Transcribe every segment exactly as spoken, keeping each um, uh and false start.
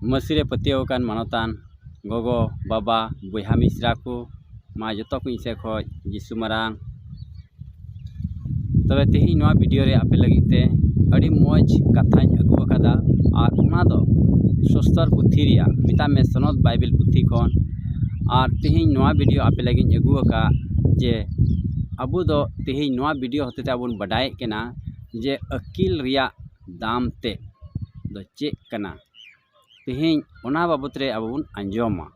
ᱢᱟᱹᱥᱤ ᱨᱮ ᱯᱟᱹᱛᱭᱟᱹᱣ ᱟᱠᱟᱱ ᱢᱟᱱᱚᱛᱟᱱ ᱜᱚᱜᱚ, ᱵᱟᱵᱟ, ᱵᱚᱭᱦᱟ, ᱢᱤᱥᱨᱟ ᱠᱚ, ᱢᱟ ᱡᱚᱛᱚ ᱠᱚ ᱤᱧ ᱥᱮᱫ ᱠᱷᱚᱱ ᱡᱤᱥᱩ ᱢᱟᱨᱟᱝ᱾ ᱛᱚᱵᱮ ᱛᱮᱦᱮᱧ ᱱᱚᱣᱟ ᱵᱷᱤᱰᱤᱭᱳ ᱨᱮ ᱟᱯᱮ ᱞᱟᱹᱜᱤᱫ ᱛᱮ ᱟᱹᱰᱤ ᱢᱚᱡᱽ ᱠᱟᱛᱷᱟᱧ ᱟᱹᱜᱩ ᱟᱠᱟᱫᱟ, ᱟᱨ ᱚᱱᱟ ᱫᱚ ᱥᱩᱥᱛᱚᱨ ᱯᱩᱛᱷᱤ ᱨᱮᱭᱟᱜ, ᱢᱮᱛᱟᱜ ᱢᱮ ᱥᱚᱱᱚᱛ ᱵᱟᱭᱵᱮᱞ ᱯᱩᱛᱷᱤ ᱠᱷᱚᱱ᱾ ᱟᱨ ᱛᱮᱦᱮᱧ ᱱᱚᱣᱟ ᱵᱷᱤᱰᱤᱭᱳ ᱟᱯᱮ ᱞᱟᱹᱜᱤᱫ ᱤᱧ ᱟᱹᱜᱩ ᱟᱠᱟᱫ ᱡᱮ ᱟᱵᱚ ᱫᱚ ᱛᱮᱦᱮᱧ ᱱᱚᱣᱟ ᱵᱷᱤᱰᱤᱭᱳ ᱦᱚᱛᱮ ᱛᱮ ᱟᱵᱚ ᱵᱚᱱ ᱵᱟᱰᱟᱭᱮᱫ ᱠᱟᱱᱟ ᱡᱮ ᱟᱹᱠᱤᱞ ᱨᱮᱭᱟᱜ ᱫᱟᱢ ᱛᱮᱫ ᱫᱚ ᱪᱮᱫ ᱠᱟᱱᱟ᱾ ᱛᱮᱦᱮᱧ ᱚᱱᱟ ᱵᱟᱵᱚᱛ ᱨᱮ ᱟᱵᱚ ᱵᱚᱱ ᱟᱸᱡᱚᱢᱟ᱾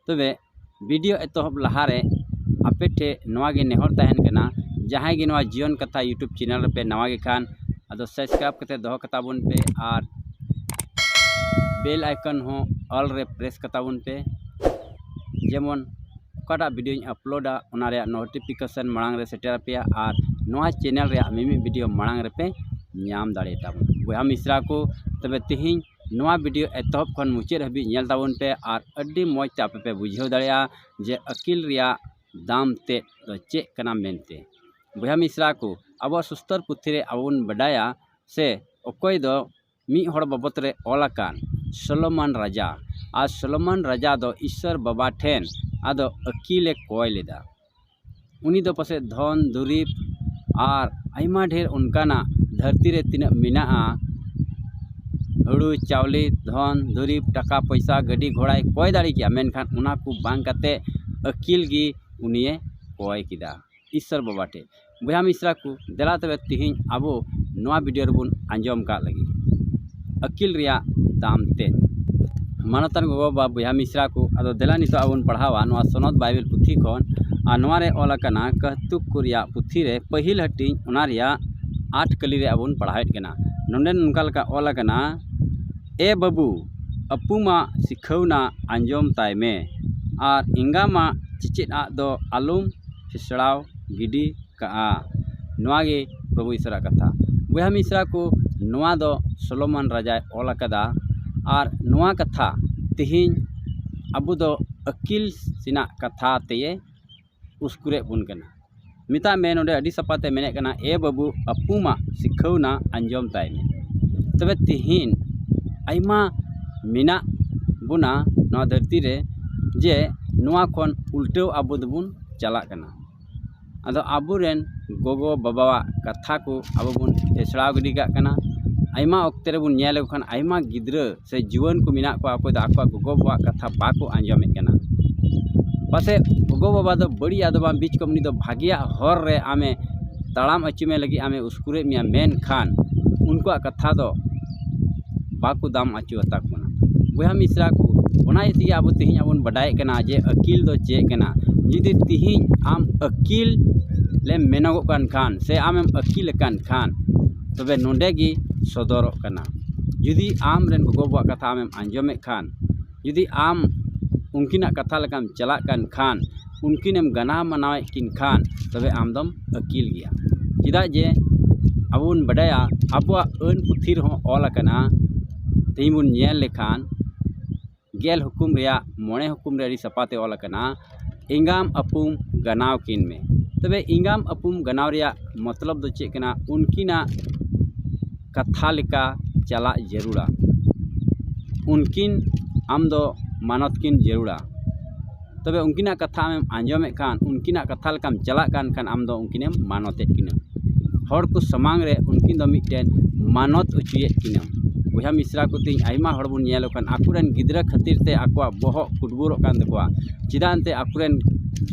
ᱛᱚᱵᱮ ᱵᱷᱤᱰᱤᱭᱳ ᱮᱛᱚᱦᱚᱵ ᱞᱟᱦᱟᱨᱮ ᱟᱯᱮ ᱴᱷᱮᱱ ᱱᱚᱣᱟ ᱜᱮ ᱱᱮᱦᱚᱨ ᱛᱟᱦᱮᱱ ᱠᱟᱱᱟ, ᱡᱟᱦᱟᱸᱭ ᱜᱮ ᱱᱚᱣᱟ ᱡᱤᱭᱚᱱ ᱠᱟᱛᱷᱟ YouTube ᱪᱮᱱᱮᱞ ᱨᱮᱯᱮ ᱱᱟᱣᱟ ᱜᱮ ᱠᱷᱟᱱ, ᱟᱫᱚ ᱥᱟᱵᱥᱠᱨᱟᱭᱤᱵ ᱠᱟᱛᱮ ᱫᱚᱦᱚ ᱠᱟᱛᱟ ᱵᱚᱱ ᱯᱮ ᱟᱨ ᱵᱮᱞ ᱟᱭᱠᱚᱱ ᱦᱚᱸ ᱚᱞ ᱨᱮ ᱯᱨᱮᱥ ᱠᱟᱛᱟ ᱵᱚᱱ ᱯᱮ, ᱡᱮᱢᱚᱱ ᱚᱠᱟᱴᱟᱜ ᱵᱷᱤᱰᱤᱭᱳᱧ ᱟᱯᱞᱳᱰᱟ ᱚᱱᱟ ᱨᱮᱭᱟᱜ ᱱᱳᱴᱤᱯᱷᱤᱠᱮᱥᱚᱱ ᱢᱟᱲᱟᱝ ᱨᱮ ᱥᱮᱴᱮᱨ ᱟᱯᱮᱭᱟ ᱟᱨ ᱱᱚᱣᱟ ᱪᱮᱱᱮᱞ ᱨᱮᱭᱟᱜ ᱢᱤᱢᱤᱫ ᱵᱷᱤᱰᱤᱭᱳ ᱢᱟᱲᱟᱝ ᱨᱮᱯᱮ ᱧᱟᱢ ᱫᱟᱲᱮᱭᱟᱛᱟ ᱵᱚᱱᱟ᱾ ᱵᱚᱭᱦᱟ ᱢᱤᱥᱨᱟ ᱠᱚ, ᱛᱚᱵᱮ ᱛᱮᱦᱮᱧ ᱱᱚᱣᱟ ᱵᱷᱤᱰᱤᱭᱳ ᱮᱛᱚᱦᱚᱵ ᱠᱷᱚᱱ ᱢᱩᱪᱟᱹᱫ ᱦᱟᱹᱵᱤᱡ ᱧᱮᱞ ᱛᱟᱵᱚᱱ ᱯᱮ ᱟᱨ ᱟᱹᱰᱤ ᱢᱚᱡᱽ ᱛᱮ ᱟᱯᱮ ᱯᱮ ᱵᱩᱡᱷᱟᱹᱣ ᱫᱟᱲᱮᱭᱟᱜᱼᱟ ᱡᱮ ᱟᱹᱠᱤᱞ ᱨᱮᱭᱟᱜ ᱫᱟᱢ ᱛᱮᱫ ᱫᱚ ᱪᱮᱫ ᱠᱟᱱᱟ ᱢᱮᱱᱛᱮ᱾ ᱵᱚᱭᱦᱟ ᱢᱤᱥᱨᱟ ᱠᱚ, ᱟᱵᱚᱣᱟᱜ ᱥᱩᱥᱛᱚᱨ ᱯᱩᱛᱷᱤ ᱨᱮ ᱟᱵᱚ ᱵᱚᱱ ᱵᱟᱰᱟᱭᱟ ᱥᱮ ᱚᱠᱚᱭ ᱫᱚ ᱢᱤᱫ ᱦᱚᱲ ᱵᱟᱵᱚᱛ ᱨᱮ ᱚᱞ ᱟᱠᱟᱱ ᱥᱚᱞᱚᱢᱚᱱ ᱨᱟᱡᱟ᱾ ᱟᱨ ᱥᱚᱞᱚᱢᱚᱱ ᱨᱟᱡᱟ ᱫᱚ ᱤᱥᱥᱚᱨ ᱵᱟᱵᱟ ᱴᱷᱮᱱ ᱟᱫᱚ ᱟᱹᱠᱤᱞᱮ ᱠᱚᱭ ᱞᱮᱫᱟ᱾ ᱩᱱᱤ ᱫᱚ ᱯᱟᱥᱮᱡ ᱫᱷᱚᱱ ᱫᱩᱨᱤᱵᱽ ᱟᱨ ᱟᱭᱢᱟ ᱰᱷᱮᱨ ᱚᱱᱠᱟᱱᱟᱜ ᱫᱷᱟᱹᱨᱛᱤ ᱨᱮ ᱛᱤᱱᱟᱹᱜ ᱢᱮᱱᱟᱜᱼᱟ, ᱦᱩᱲᱩ ᱪᱟᱣᱞᱮ, ᱫᱷᱚᱱ ᱫᱩᱨᱤᱵᱽ, ᱴᱟᱠᱟ ᱯᱚᱭᱥᱟ, ᱜᱟᱹᱰᱤ ᱜᱷᱚᱲᱟᱭ ᱠᱚᱭ ᱫᱟᱲᱮ ᱠᱮᱭᱟ, ᱢᱮᱱᱠᱷᱟᱱ ᱚᱱᱟ ᱠᱚ ᱵᱟᱝ ᱠᱟᱛᱮ ᱟᱹᱠᱤᱞ ᱜᱮ ᱩᱱᱤᱭᱮ ᱠᱚᱭ ᱠᱮᱫᱟ ᱤᱥᱥᱚᱨ ᱵᱟᱵᱟ ᱴᱷᱮᱱ᱾ ᱵᱚᱭᱦᱟ ᱢᱤᱥᱨᱟ ᱠᱚ, ᱫᱮᱞᱟ ᱛᱚᱵᱮ ᱛᱮᱦᱮᱧ ᱟᱵᱚ ᱱᱚᱣᱟ ᱵᱷᱤᱰᱤᱭᱳ ᱨᱮᱵᱚᱱ ᱟᱸᱡᱚᱢ ᱠᱟᱜ ᱞᱟᱹᱜᱤᱫ ᱟᱹᱠᱤᱞ ᱨᱮᱭᱟᱜ ᱫᱟᱢ ᱛᱮᱫ᱾ ᱢᱟᱱᱚᱛᱟᱱ ᱜᱚᱜᱚ ᱵᱟᱵᱟ, ᱵᱚᱭᱦᱟ ᱢᱤᱥᱨᱟ ᱠᱚ, ᱟᱫᱚ ᱫᱮᱞᱟ ᱱᱤᱛᱚᱜ ᱟᱵᱚ ᱵᱚᱱ ᱯᱟᱲᱦᱟᱣᱟ ᱱᱚᱣᱟ ᱥᱚᱱᱚᱛ ᱵᱟᱭᱵᱮᱞ ᱯᱩᱛᱷᱤ ᱠᱷᱚᱱ᱾ ᱟᱨ ᱱᱚᱣᱟ ᱨᱮ ᱚᱞ ᱟᱠᱟᱱᱟ ᱠᱟᱹᱦᱛᱩᱠ ᱠᱚ ᱨᱮᱭᱟᱜ ᱯᱩᱛᱷᱤ ᱨᱮ ᱯᱟᱹᱦᱤᱞ ᱦᱟᱹᱴᱤᱧ, ᱚᱱᱟ ᱨᱮᱭᱟᱜ ᱟᱴ ᱠᱟᱹᱞᱤ ᱨᱮ ᱟᱵᱚ ᱵᱚᱱ ᱯᱟᱲᱦᱟᱣᱮᱫ ᱠᱟᱱᱟ᱾ ᱱᱚᱰᱮ ᱱᱚᱝᱠᱟ ᱞᱮᱠᱟ ᱚᱞ ᱟᱠᱟᱱᱟ, ᱮ ᱵᱟᱹᱵᱩ, ᱟᱹᱯᱩᱢᱟᱜ ᱥᱤᱠᱷᱟᱹᱣᱱᱟ ᱟᱸᱡᱚᱢ ᱛᱟᱭ ᱢᱮ, ᱟᱨ ᱮᱸᱜᱟᱢᱟᱜ ᱪᱮᱪᱮᱫ ᱟᱜ ᱫᱚ ᱟᱞᱚᱢ ᱯᱷᱤᱥᱲᱟᱣ ᱜᱤᱰᱤ ᱠᱟᱜᱼᱟ᱾ ᱱᱚᱣᱟ ᱜᱮ ᱯᱨᱚᱵᱷᱩ ᱤᱥᱚᱨᱟᱜ ᱠᱟᱛᱷᱟ᱾ ᱵᱚᱭᱦᱟ ᱢᱤᱥᱨᱟ ᱠᱚ, ᱱᱚᱣᱟ ᱫᱚ ᱥᱚᱞᱚᱢᱚᱱ ᱨᱟᱡᱟᱭ ᱚᱞ ᱟᱠᱟᱫᱟ᱾ ᱟᱨ ᱱᱚᱣᱟ ᱠᱟᱛᱷᱟ ᱛᱮᱦᱮᱧ ᱟᱵᱚ ᱫᱚ ᱟᱹᱠᱤᱞ ᱥᱮᱱᱟᱜ ᱠᱟᱛᱷᱟ ᱛᱮᱭᱮ ᱩᱥᱠᱩᱨᱮᱫ ᱵᱚᱱ ᱠᱟᱱᱟ᱾ ᱢᱮᱛᱟᱜ ᱢᱮ, ᱱᱚᱰᱮ ᱟᱹᱰᱤ ᱥᱟᱯᱷᱟ ᱛᱮ ᱢᱮᱱᱮᱫ ᱠᱟᱱᱟ, ᱮ ᱵᱟᱹᱵᱩ, ᱟᱹᱯᱩᱢᱟᱜ ᱥᱤᱠᱷᱟᱹᱣᱱᱟ ᱟᱸᱡᱚᱢ ᱛᱟᱭ ᱢᱮ᱾ ᱛᱚᱵᱮ ᱛᱮᱦᱮᱧ ᱟᱭᱢᱟ ᱢᱮᱱᱟᱜ ᱵᱚᱱᱟ ᱱᱚᱣᱟ ᱫᱷᱟᱹᱨᱛᱤ ᱨᱮ, ᱡᱮ ᱱᱚᱣᱟ ᱠᱷᱚᱱ ᱩᱞᱴᱟᱹᱣ ᱟᱵᱚ ᱫᱚᱵᱚᱱ ᱪᱟᱞᱟᱜ ᱠᱟᱱᱟ᱾ ᱟᱫᱚ ᱟᱵᱚᱨᱮᱱ ᱜᱚᱜᱚ ᱵᱟᱵᱟᱣᱟᱜ ᱠᱟᱛᱷᱟ ᱠᱚ ᱟᱵᱚ ᱵᱚᱱ ᱯᱷᱮᱥᱲᱟᱣ ᱜᱤᱰᱤ ᱠᱟᱜ ᱠᱟᱱᱟ᱾ ᱟᱭᱢᱟ ᱚᱠᱛᱮ ᱨᱮᱵᱚᱱ ᱧᱮᱞ ᱞᱮᱠᱚ ᱠᱷᱟᱱ ᱟᱭᱢᱟ ᱜᱤᱫᱽᱨᱟᱹ ᱥᱮ ᱡᱩᱣᱟᱹᱱ ᱠᱚ ᱢᱮᱱᱟᱜ ᱠᱚᱣᱟ, ᱚᱠᱚᱭ ᱫᱚ ᱟᱠᱚᱣᱟᱜ ᱜᱚᱜᱚ ᱵᱟᱵᱟᱣᱟᱜ ᱠᱟᱛᱷᱟ ᱵᱟᱠᱚ ᱟᱸᱡᱚᱢᱮᱫ ᱠᱟᱱᱟ᱾ ᱯᱟᱥᱮᱡ ᱜᱚᱜᱚ ᱵᱟᱵᱟ ᱫᱚ ᱵᱟᱹᱲᱤᱡ ᱟᱫᱚ ᱵᱟᱝ, ᱵᱤᱪ ᱠᱚᱢ ᱩᱱᱤ ᱫᱚ ᱵᱷᱟᱜᱮᱭᱟᱜ ᱦᱚᱨ ᱨᱮ ᱟᱢᱮ ᱛᱟᱲᱟᱢ ᱦᱚᱪᱚ ᱢᱮ ᱞᱟᱹᱜᱤᱫ ᱟᱢᱮ ᱩᱥᱠᱩᱨᱮᱫ ᱢᱮᱭᱟ, ᱢᱮᱱᱠᱷᱟᱱ ᱩᱱᱠᱩᱣᱟᱜ ᱠᱟᱛᱷᱟ ᱫᱚ ᱵᱟᱠᱚ ᱫᱟᱢ ᱟᱹᱪᱩ ᱟᱛᱟ ᱠᱚ ᱠᱟᱱᱟ᱾ ᱵᱚᱭᱦᱟ ᱢᱤᱥᱨᱟ ᱠᱚ, ᱚᱱᱟ ᱤᱭᱟᱹ ᱛᱮᱜᱮ ᱟᱵᱚ ᱛᱮᱦᱮᱧ ᱟᱵᱚᱱ ᱵᱟᱰᱟᱭᱮᱫ ᱠᱟᱱᱟ ᱡᱮ ᱟᱹᱠᱤᱞ ᱫᱚ ᱪᱮᱫ ᱠᱟᱱᱟ᱾ ᱡᱩᱫᱤ ᱛᱮᱦᱮᱧ ᱟᱢ ᱟᱹᱠᱤᱞ ᱞᱮᱢ ᱢᱮᱱᱚᱜᱚᱜ ᱠᱟᱱ ᱠᱷᱟᱱ ᱥᱮ ᱟᱢᱮᱢ ᱟᱹᱠᱤᱞ ᱟᱠᱟᱱ ᱠᱷᱟᱱ, ᱛᱚᱵᱮ ᱱᱚᱰᱮ ᱜᱮ ᱥᱚᱫᱚᱨᱚᱜ ᱠᱟᱱᱟ᱾ ᱡᱩᱫᱤ ᱟᱢ ᱨᱮᱱ ᱜᱚᱜᱚ ᱵᱟᱵᱟᱣᱟᱜ ᱠᱟᱛᱷᱟ ᱟᱢᱮᱢ ᱟᱸᱡᱚᱢᱮᱫ ᱠᱷᱟᱱ, ᱡᱩᱫᱤ ᱟᱢ ᱩᱱᱠᱤᱱᱟᱜ ᱠᱟᱛᱷᱟ ᱞᱮᱠᱟᱢ ᱪᱟᱞᱟᱜ ᱠᱟᱱ ᱠᱷᱟᱱ, ᱩᱱᱠᱤᱱᱮᱢ ᱜᱟᱱᱟᱣ ᱢᱟᱱᱟᱣᱮᱫ ᱠᱤᱱ ᱠᱷᱟᱱ, ᱛᱚᱵᱮ ᱟᱢ ᱫᱚᱢ ᱟᱹᱠᱤᱞ ᱜᱮᱭᱟ᱾ ᱪᱮᱫᱟᱜ ᱡᱮ ᱟᱵᱚ ᱵᱚᱱ ᱵᱟᱰᱟᱭᱟ, ᱟᱵᱚᱣᱟᱜ ᱟᱹᱱ ᱯᱩᱛᱷᱤ ᱨᱮᱦᱚᱸ ᱚᱞ ᱟᱠᱟᱱᱟ, ᱛᱮᱦᱮᱧ ᱵᱚᱱ ᱧᱮᱞ ᱞᱮᱠᱷᱟᱱ, ᱜᱮᱞ ᱦᱩᱠᱩᱢ ᱨᱮᱭᱟᱜ ᱢᱚᱬᱮ ᱦᱩᱠᱩᱢ ᱨᱮ ᱟᱹᱰᱤ ᱥᱟᱯᱷᱟ ᱛᱮ ᱚᱞ ᱟᱠᱟᱱᱟ, "ᱮᱸᱜᱟᱢ ᱟᱹᱯᱩᱢ ᱜᱟᱱᱟᱣ ᱠᱤᱱ ᱢᱮ᱾" ᱛᱚᱵᱮ ᱮᱸᱜᱟᱢ ᱟᱹᱯᱩᱢ ᱜᱟᱱᱟᱣ ᱨᱮᱭᱟᱜ ᱢᱚᱛᱞᱚᱵ ᱫᱚ ᱪᱮᱫ ᱠᱟᱱᱟ? ᱩᱱᱠᱤᱱᱟᱜ ᱠᱟᱛᱷᱟ ᱞᱮᱠᱟ ᱪᱟᱞᱟᱜ ᱡᱟᱹᱨᱩᱲᱟ᱾ ᱩᱱᱠᱤᱱ ᱟᱢ ᱫᱚ ᱢᱟᱱᱚᱛ ᱠᱤᱱ ᱡᱟᱹᱨᱩᱲᱟ᱾ ᱛᱚᱵᱮ ᱩᱱᱠᱤᱱᱟᱜ ᱠᱟᱛᱷᱟ ᱟᱢᱮᱢ ᱟᱸᱡᱚᱢᱮᱫ ᱠᱷᱟᱱ, ᱩᱱᱠᱤᱱᱟᱜ ᱠᱟᱛᱷᱟ ᱞᱮᱠᱟᱢ ᱪᱟᱞᱟᱜ ᱠᱟᱱ ᱠᱷᱟᱱ, ᱟᱢ ᱫᱚ ᱩᱱᱠᱤᱱᱮᱢ ᱢᱟᱱᱚᱛᱮᱫ ᱠᱤᱱᱟᱹ᱾ ᱦᱚᱲ ᱠᱚ ᱥᱟᱢᱟᱝ ᱨᱮ ᱩᱱᱠᱤᱱ ᱫᱚ ᱢᱤᱫᱴᱮᱱ ᱢᱟᱱᱚᱛ ᱚᱪᱚᱭᱮᱫ ᱠᱤᱱᱟᱹ᱾ ᱵᱚᱭᱦᱟ ᱢᱤᱥᱨᱟ ᱠᱚ, ᱛᱮᱦᱮᱧ ᱟᱭᱢᱟ ᱦᱚᱲ ᱵᱚᱱ ᱧᱮᱞ ᱠᱟᱱ, ᱟᱠᱚᱨᱮᱱ ᱜᱤᱫᱽᱨᱟᱹ ᱠᱷᱟᱹᱛᱤᱨ ᱛᱮ ᱟᱠᱚᱣᱟᱜ ᱵᱚᱦᱚᱜ ᱠᱩᱴᱵᱩᱨᱚᱜ ᱠᱟᱱ ᱛᱟᱠᱚᱣᱟ᱾ ᱪᱮᱫᱟᱜ ᱮᱱᱛᱮ ᱟᱠᱚᱨᱮᱱ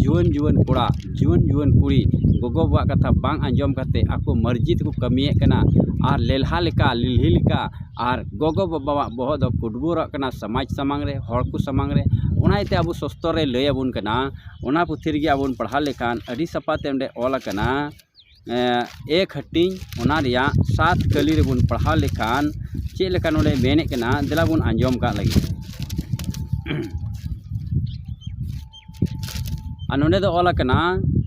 ᱡᱩᱣᱟᱹᱱ ᱡᱩᱣᱟᱹᱱ ᱠᱚᱲᱟ, ᱡᱩᱣᱟᱹᱱ ᱡᱩᱣᱟᱹᱱ ᱠᱩᱲᱤ ᱜᱚᱜᱚ ᱵᱟᱵᱟᱣᱟᱜ ᱠᱟᱛᱷᱟ ᱵᱟᱝ ᱟᱸᱡᱚᱢ ᱠᱟᱛᱮ ᱟᱠᱚ ᱢᱟᱹᱨᱡᱤ ᱛᱮᱠᱚ ᱠᱟᱹᱢᱤᱭᱮᱫ ᱠᱟᱱᱟ ᱟᱨ ᱞᱮᱞᱦᱟ ᱞᱮᱠᱟ, ᱞᱤᱞᱦᱤ ᱞᱮᱠᱟ ᱟᱨ ᱜᱚᱜᱚ ᱵᱟᱵᱟᱣᱟᱜ ᱵᱚᱦᱚᱜ ᱫᱚ ᱠᱩᱴᱵᱩᱨᱚᱜ ᱠᱟᱱᱟ ᱥᱚᱢᱟᱡᱽ ᱥᱟᱢᱟᱝ ᱨᱮ, ᱦᱚᱲ ᱠᱚ ᱥᱟᱢᱟᱝ ᱨᱮ᱾ ᱚᱱᱟ ᱤᱭᱟᱹᱛᱮ ᱟᱵᱚ ᱥᱚᱥᱛᱚᱨ ᱨᱮ ᱞᱟᱹᱭ ᱟᱵᱚᱱ ᱠᱟᱱᱟ, ᱚᱱᱟ ᱯᱩᱛᱷᱤ ᱨᱮᱜᱮ ᱟᱵᱚ ᱵᱚᱱ ᱯᱟᱲᱦᱟᱣ ᱞᱮᱠᱷᱟᱱ ᱟᱹᱰᱤ ᱥᱟᱯᱷᱟ ᱛᱮ ᱚᱸᱰᱮ ᱚᱞ ᱟᱠᱟᱱᱟ, ᱮᱸ, ᱮᱠ ᱦᱟᱹᱴᱤᱧ, ᱚᱱᱟ ᱨᱮᱭᱟᱜ ᱥᱟᱛ ᱠᱟᱹᱞᱤ ᱨᱮᱵᱚᱱ ᱯᱟᱲᱦᱟᱣ ᱞᱮᱠᱷᱟᱱ ᱪᱮᱫ ᱞᱮᱠᱟ ᱱᱚᱰᱮ ᱢᱮᱱᱮᱫ ᱠᱟᱱᱟ, ᱫᱮᱞᱟ ᱵᱚᱱ ᱟᱸᱡᱚᱢ ᱠᱟᱜ ᱞᱟᱹᱜᱤᱫ᱾ ᱟᱨ ᱱᱚᱰᱮ ᱫᱚ ᱚᱞ ᱟᱠᱟᱱᱟ,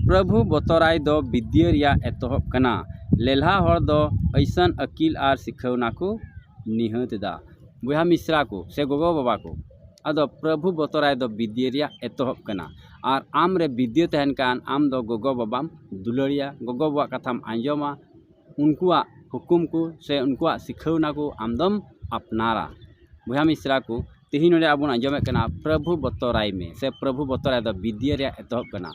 "ᱯᱨᱚᱵᱷᱩ ᱵᱚᱛᱚᱨᱟᱭ ᱫᱚ ᱵᱤᱫᱽᱭᱟᱹ ᱨᱮᱭᱟᱜ ᱮᱛᱚᱦᱚᱵ ᱠᱟᱱᱟ, ᱞᱮᱞᱦᱟ ᱦᱚᱲ ᱫᱚ ᱟᱹᱭᱥᱟᱱ ᱟᱹᱠᱤᱞ ᱟᱨ ᱥᱤᱠᱷᱟᱹᱣᱱᱟ ᱠᱚ ᱱᱤᱦᱟᱹᱛ ᱮᱫᱟ᱾" ᱵᱚᱭᱦᱟ ᱢᱤᱥᱨᱟ ᱠᱚ ᱥᱮ ᱜᱚᱜᱚ ᱵᱟᱵᱟ ᱠᱚ, ᱟᱫᱚ ᱯᱨᱚᱵᱷᱩ ᱵᱚᱛᱚᱨᱟᱭ ᱫᱚ ᱵᱤᱫᱽᱭᱟᱹ ᱨᱮᱭᱟᱜ ᱮᱛᱚᱦᱚᱵ ᱠᱟᱱᱟ᱾ ᱟᱨ ᱟᱢ ᱨᱮ ᱵᱤᱫᱽᱭᱟᱹ ᱛᱟᱦᱮᱱ ᱠᱷᱟᱱ, ᱟᱢ ᱫᱚ ᱜᱚᱜᱚ ᱵᱟᱵᱟᱢ ᱫᱩᱞᱟᱹᱲᱤᱭᱟ, ᱜᱚᱜᱚ ᱵᱟᱵᱟᱣᱟᱜ ᱠᱟᱛᱷᱟᱢ ᱟᱸᱡᱚᱢᱟ, ᱩᱱᱠᱩᱣᱟᱜ ᱦᱩᱠᱩᱢ ᱠᱚ ᱥᱮ ᱩᱱᱠᱩᱣᱟᱜ ᱥᱤᱠᱷᱟᱹᱣᱱᱟ ᱠᱚ ᱟᱢ ᱫᱚᱢ ᱟᱯᱱᱟᱨᱟ᱾ ᱵᱚᱭᱦᱟ ᱢᱤᱥᱨᱟ ᱠᱚ, ᱛᱮᱦᱮᱧ ᱱᱚᱰᱮ ᱟᱵᱚ ᱵᱚᱱ ᱟᱸᱡᱚᱢᱮᱫ ᱠᱟᱱᱟ, ᱯᱨᱚᱵᱷᱩ ᱵᱚᱛᱚᱨᱟᱭ ᱢᱮ, ᱥᱮ ᱯᱨᱚᱵᱷᱩ ᱵᱚᱛᱚᱨᱟᱭ ᱫᱚ ᱵᱤᱫᱽᱭᱟᱹ ᱨᱮᱭᱟᱜ ᱮᱛᱚᱦᱚᱵ ᱠᱟᱱᱟ᱾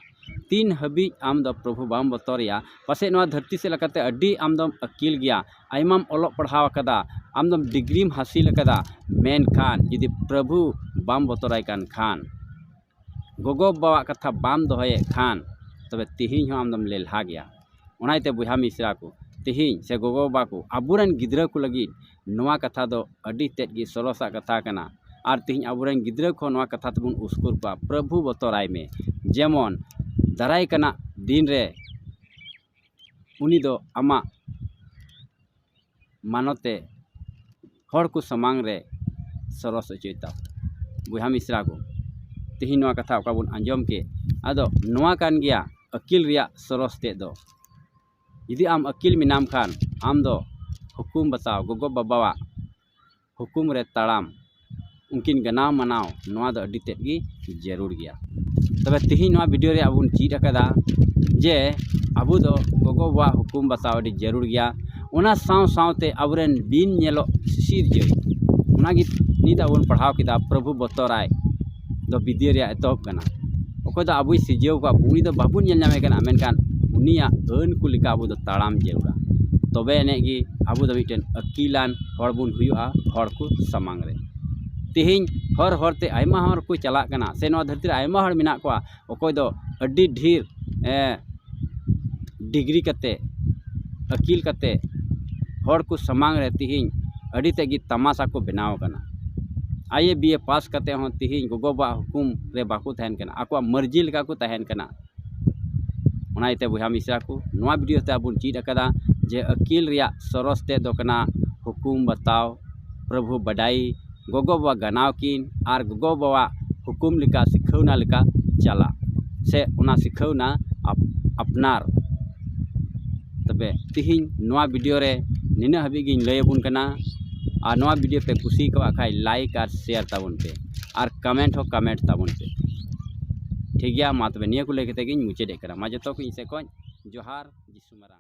ᱛᱤᱱ ᱦᱟᱹᱵᱤᱡ ᱟᱢ ᱫᱚ ᱯᱨᱚᱵᱷᱩ ᱵᱟᱢ ᱵᱚᱛᱚᱨᱮᱭᱟ? ᱯᱟᱥᱮᱡ ᱱᱚᱣᱟ ᱫᱷᱟᱹᱨᱛᱤ ᱥᱮᱫ ᱞᱮᱠᱟᱛᱮ ᱟᱹᱰᱤ ᱟᱢ ᱫᱚᱢ ᱟᱹᱠᱤᱞ ᱜᱮᱭᱟ, ᱟᱭᱢᱟᱢ ᱚᱞᱚᱜ ᱯᱟᱲᱦᱟᱣ ᱟᱠᱟᱫᱟ, ᱟᱢ ᱫᱚᱢ ᱰᱤᱜᱽᱨᱤᱢ ᱦᱟᱹᱥᱤᱞ ᱟᱠᱟᱫᱟ, ᱢᱮᱱᱠᱷᱟᱱ ᱡᱩᱫᱤ ᱯᱨᱚᱵᱷᱩ ᱵᱟᱢ ᱵᱚᱛᱚᱨᱟᱭ ᱠᱟᱱ ᱠᱷᱟᱱ, ᱜᱚᱜᱚ ᱵᱟᱵᱟᱣᱟᱜ ᱠᱟᱛᱷᱟ ᱵᱟᱢ ᱫᱚᱦᱚᱭᱮᱫ ᱠᱷᱟᱱ, ᱛᱚᱵᱮ ᱛᱮᱦᱮᱧ ᱦᱚᱸ ᱟᱢ ᱫᱚᱢ ᱞᱮᱞᱦᱟ ᱜᱮᱭᱟ᱾ ᱚᱱᱟ ᱤᱭᱟᱹᱛᱮ ᱵᱚᱭᱦᱟ ᱢᱤᱥᱨᱟ ᱠᱚ, ᱛᱮᱦᱮᱧ ᱥᱮ ᱜᱚᱜᱚ ᱵᱟᱵᱟ ᱠᱚ, ᱟᱵᱚᱨᱮᱱ ᱜᱤᱫᱽᱨᱟᱹ ᱠᱚ ᱞᱟᱹᱜᱤᱫ ᱱᱚᱣᱟ ᱠᱟᱛᱷᱟ ᱫᱚ ᱟᱹᱰᱤ ᱛᱮᱫ ᱜᱮ ᱥᱚᱨᱚᱥᱟᱜ ᱠᱟᱛᱷᱟ ᱠᱟᱱᱟ᱾ ᱟᱨ ᱛᱮᱦᱮᱧ ᱟᱵᱚᱨᱮᱱ ᱜᱤᱫᱽᱨᱟᱹ ᱠᱚ ᱱᱚᱣᱟ ᱠᱟᱛᱷᱟ ᱛᱮᱵᱚᱱ ᱩᱥᱠᱩᱨ ᱠᱚᱣᱟ, ᱯᱨᱚᱵᱷᱩ ᱵᱚᱛᱚᱨᱟᱭ ᱢᱮ, ᱡᱮᱢᱚᱱ ᱫᱟᱨᱟᱭ ᱠᱟᱱᱟ ᱫᱤᱱ ᱨᱮ ᱩᱱᱤ ᱫᱚ ᱟᱢᱟᱜ ᱢᱟᱱᱚᱛᱮ ᱦᱚᱲ ᱠᱚ ᱥᱟᱢᱟᱝ ᱨᱮ ᱥᱚᱨᱚᱥ ᱦᱚᱪᱚᱭ ᱛᱟᱢ᱾ ᱵᱚᱭᱦᱟ ᱢᱤᱥᱨᱟ ᱠᱚ, ᱛᱮᱦᱮᱧ ᱱᱚᱣᱟ ᱠᱟᱛᱷᱟ ᱚᱠᱟ ᱵᱚᱱ ᱟᱸᱡᱚᱢ ᱠᱮᱫ, ᱟᱫᱚ ᱱᱚᱣᱟ ᱠᱟᱱ ᱜᱮᱭᱟ ᱟᱹᱠᱤᱞ ᱨᱮᱭᱟᱜ ᱥᱚᱨᱚᱥ ᱛᱮᱫ ᱫᱚ᱾ ᱡᱩᱫᱤ ᱟᱢ ᱟᱹᱠᱤᱞ ᱢᱮᱱᱟᱢ ᱠᱷᱟᱱ, ᱟᱢ ᱫᱚ ᱦᱩᱠᱩᱢ ᱵᱟᱛᱟᱣ, ᱜᱚᱜᱚ ᱵᱟᱵᱟᱣᱟᱜ ᱦᱩᱠᱩᱢ ᱨᱮ ᱛᱟᱲᱟᱢ, ᱩᱱᱠᱤᱱ ᱜᱟᱱᱟᱣ ᱢᱟᱱᱟᱣ, ᱱᱚᱣᱟ ᱫᱚ ᱟᱹᱰᱤ ᱛᱮᱫ ᱜᱮ ᱡᱟᱹᱨᱩᱲ ᱜᱮᱭᱟ᱾ ᱛᱚᱵᱮ ᱛᱮᱦᱮᱧ ᱱᱚᱣᱟ ᱵᱷᱤᱰᱤᱭᱳ ᱨᱮ ᱟᱵᱚ ᱵᱚᱱ ᱪᱮᱫ ᱟᱠᱟᱫᱟ ᱡᱮ ᱟᱵᱚ ᱫᱚ ᱜᱚᱜᱚ ᱵᱟᱵᱟᱣᱟᱜ ᱦᱩᱠᱩᱢ ᱵᱟᱛᱟᱣ ᱟᱹᱰᱤ ᱡᱟᱹᱨᱩᱲ ᱜᱮᱭᱟ᱾ ᱚᱱᱟ ᱥᱟᱶ ᱥᱟᱶᱛᱮ ᱟᱵᱚᱨᱮᱱ ᱵᱤᱱ ᱧᱮᱞᱚᱜ ᱥᱤᱥᱤᱨᱡᱟᱹᱭ, ᱚᱱᱟᱜᱮ ᱱᱤᱛ ᱟᱵᱚ ᱵᱚᱱ ᱯᱟᱲᱦᱟᱣ ᱠᱮᱫᱟ, ᱯᱨᱚᱵᱷᱩ ᱵᱚᱛᱚᱨᱟᱭ ᱫᱚ ᱵᱤᱫᱽᱭᱟᱹ ᱨᱮᱭᱟᱜ ᱮᱛᱚᱦᱚᱵ ᱠᱟᱱᱟ᱾ ᱚᱠᱚᱭ ᱫᱚ ᱟᱵᱚᱭ ᱥᱤᱨᱡᱟᱹᱣ ᱟᱠᱟᱫ ᱵᱚᱱ, ᱩᱱᱤ ᱫᱚ ᱵᱟᱵᱚᱱ ᱧᱮᱞ ᱧᱟᱢᱮ ᱠᱟᱱᱟ, ᱢᱮᱱᱠᱷᱟᱱ ᱩᱱᱤᱭᱟᱜ ᱟᱹᱱ ᱠᱚ ᱞᱮᱠᱟ ᱟᱵᱚ ᱫᱚ ᱛᱟᱲᱟᱢ ᱡᱟᱹᱨᱩᱲᱟ᱾ ᱛᱚᱵᱮ ᱮᱱᱮᱡ ᱜᱮ ᱟᱵᱚ ᱫᱚ ᱢᱤᱫᱴᱮᱱ ᱟᱹᱠᱤᱞᱟᱱ ᱦᱚᱲ ᱵᱚᱱ ᱦᱩᱭᱩᱜᱼᱟ ᱦᱚᱲ ᱠᱚ ᱥᱟᱢᱟᱝ ᱨᱮ᱾ ᱛᱮᱦᱮᱧ ᱦᱚᱨ ᱦᱚᱨ ᱛᱮ ᱟᱭᱢᱟ ᱦᱚᱲ ᱠᱚ ᱪᱟᱞᱟᱜ ᱠᱟᱱᱟ, ᱥᱮ ᱱᱚᱣᱟ ᱫᱷᱟᱹᱨᱛᱤ ᱨᱮ ᱟᱭᱢᱟ ᱦᱚᱲ ᱢᱮᱱᱟᱜ ᱠᱚᱣᱟ, ᱚᱠᱚᱭ ᱫᱚ ᱟᱹᱰᱤ ᱰᱷᱮᱨ, ᱮ, ᱰᱤᱜᱽᱨᱤ ᱠᱟᱛᱮ, ᱟᱹᱠᱤᱞ ᱠᱟᱛᱮ ᱦᱚᱲ ᱠᱚ ᱥᱟᱢᱟᱝ ᱨᱮ ᱛᱮᱦᱮᱧ ᱟᱹᱰᱤ ᱛᱮᱫ ᱜᱮ ᱛᱟᱢᱟᱥᱟ ᱠᱚ ᱵᱮᱱᱟᱣ ᱟᱠᱟᱱᱟ᱾ ᱟᱭ ᱮ ᱵᱤ ᱮ ᱯᱟᱥ ᱠᱟᱛᱮ ᱦᱚᱸ ᱛᱮᱦᱮᱧ ᱜᱚᱜᱚ ᱵᱟᱵᱟᱣᱟᱜ ᱦᱩᱠᱩᱢ ᱨᱮ ᱵᱟᱠᱚ ᱛᱟᱦᱮᱱ ᱠᱟᱱᱟ, ᱟᱠᱚᱣᱟᱜ ᱢᱟᱹᱨᱡᱤ ᱞᱮᱠᱟ ᱠᱚ ᱛᱟᱦᱮᱱ ᱠᱟᱱᱟ᱾ ᱚᱱᱟ ᱤᱭᱟᱹᱛᱮ ᱵᱚᱭᱦᱟ ᱢᱤᱥᱨᱟ ᱠᱚ, ᱱᱚᱣᱟ ᱵᱷᱤᱰᱤᱭᱳ ᱛᱮ ᱟᱵᱚ ᱵᱚᱱ ᱪᱮᱫ ᱟᱠᱟᱫᱟ ᱡᱮ ᱟᱹᱠᱤᱞ ᱨᱮᱭᱟᱜ ᱥᱚᱨᱚᱥ ᱛᱮᱫ ᱫᱚ ᱠᱟᱱᱟ ᱦᱩᱠᱩᱢ ᱵᱟᱛᱟᱣ, ᱯᱨᱚᱵᱷᱩ ᱵᱟᱰᱟᱭ, ᱜᱚᱜᱚ ᱵᱟᱵᱟ ᱜᱟᱱᱟᱣ ᱠᱤᱱ ᱟᱨ ᱜᱚᱜᱚ ᱵᱟᱵᱟᱣᱟᱜ ᱦᱩᱠᱩᱢ ᱞᱮᱠᱟ, ᱥᱤᱠᱷᱟᱹᱣᱱᱟ ᱞᱮᱠᱟ ᱪᱟᱞᱟᱜ, ᱥᱮ ᱚᱱᱟ ᱥᱤᱠᱷᱟᱹᱣᱱᱟ ᱟᱯ-, ᱟᱯᱱᱟᱨ᱾ ᱛᱚᱵᱮ ᱛᱤᱦᱤᱧ ᱱᱚᱣᱟ ᱵᱷᱤᱰᱤᱭᱳ ᱨᱮ ᱱᱤᱱᱟᱹᱜ ᱦᱟᱹᱵᱤᱡ ᱜᱤᱧ ᱞᱟᱹᱭ ᱟᱵᱚᱱ ᱠᱟᱱᱟ᱾ ᱟᱨ ᱱᱚᱣᱟ ᱵᱷᱤᱰᱤᱭᱳ ᱯᱮ ᱠᱩᱥᱤ ᱠᱟᱣᱟᱜ ᱠᱷᱟᱡ ᱞᱟᱭᱤᱠ ᱟᱨ ᱥᱮᱭᱟᱨ ᱛᱟᱵᱚᱱ ᱯᱮ, ᱟᱨ ᱠᱚᱢᱮᱱᱴ ᱦᱚᱸ ᱠᱚᱢᱮᱱᱴ ᱛᱟᱵᱚᱱ ᱯᱮ᱾ ᱴᱷᱤᱠ ᱜᱮᱭᱟ, ᱢᱟ ᱛᱚᱵᱮ ᱱᱤᱭᱟᱹ ᱠᱚ ᱞᱟᱹᱭ ᱠᱟᱛᱮ ᱜᱤᱧ ᱢᱩᱪᱟᱹᱫᱮᱫ ᱠᱟᱱᱟ᱾ ᱢᱟ ᱡᱚᱛᱚ ᱠᱚ ᱤᱧ ᱥᱮᱫ ᱠᱷᱚᱱ ᱡᱚᱦᱟᱨ, ᱡᱤᱥᱩ ᱢᱟᱨᱟᱝ᱾